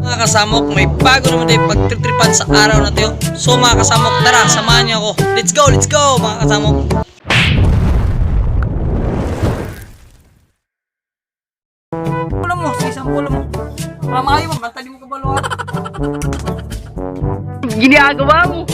Mga kasamok, may bago naman tayo pagtritripan sa araw na to. So mga kasamok, tara, samahan niyo ako. Let's go mga kasamok. Pulo mo, sa isang pulo mo. Para maayo mo, basta di mo kabaluan. Ginagawa mo.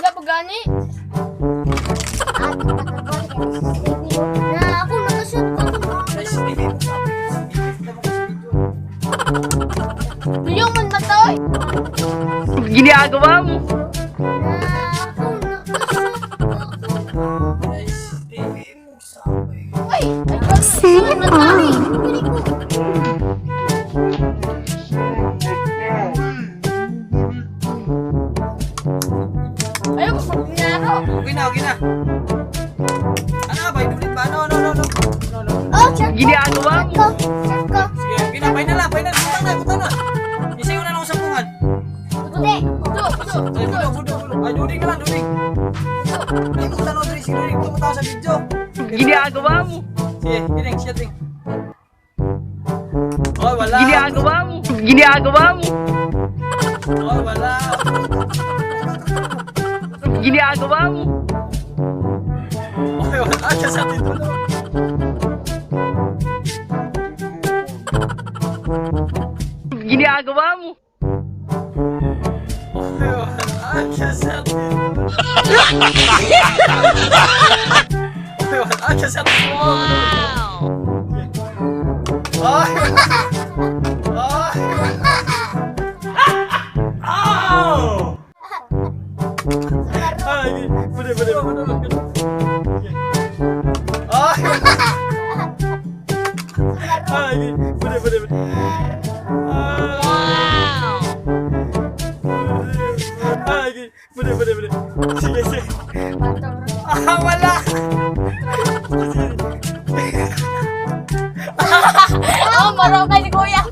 Wala pa gani. Na ako nakashoot ko ako. Tulong man matoy. Ginagawa mo. Na ako nakashoot ko. Uy, ay tulong man matoy. Ayaw ko pag ako. Okay na, okay na. Ano ba? Idulit ba? No, no, no, no. No, no. Oh, check ko. Ginagawa mo. Check ko. Check ko. Sige, okay na. Final na, final. Butang na, butang na. Isayo na lang ako sa pungan. Hindi. Budo, budo, Ay, budo. budo, budo, budo. Ay, duding na lang, duding. Ay, butang na, duding. Sige, duding. Tumatawa sa video. Ginagawa mo. Sige, kining, siya, ting. Oy, wala. Ginagawa mo. Ginagawa mo. Oy, wala. Ginagawa mo. Oy, wala. Siya sa titulo. Ginagawa mo. Oy, wala. Siya sa titulo. Oy, wala. Siya sa titulo. Ay! Ay! Ow! Ay, boleh, boleh, boleh. Ay! Ay, boleh, boleh, boleh. Ay, boleh, boleh, boleh. Sige, sige. Ah, wala! Sige, sige. Oh, marunong si kuya.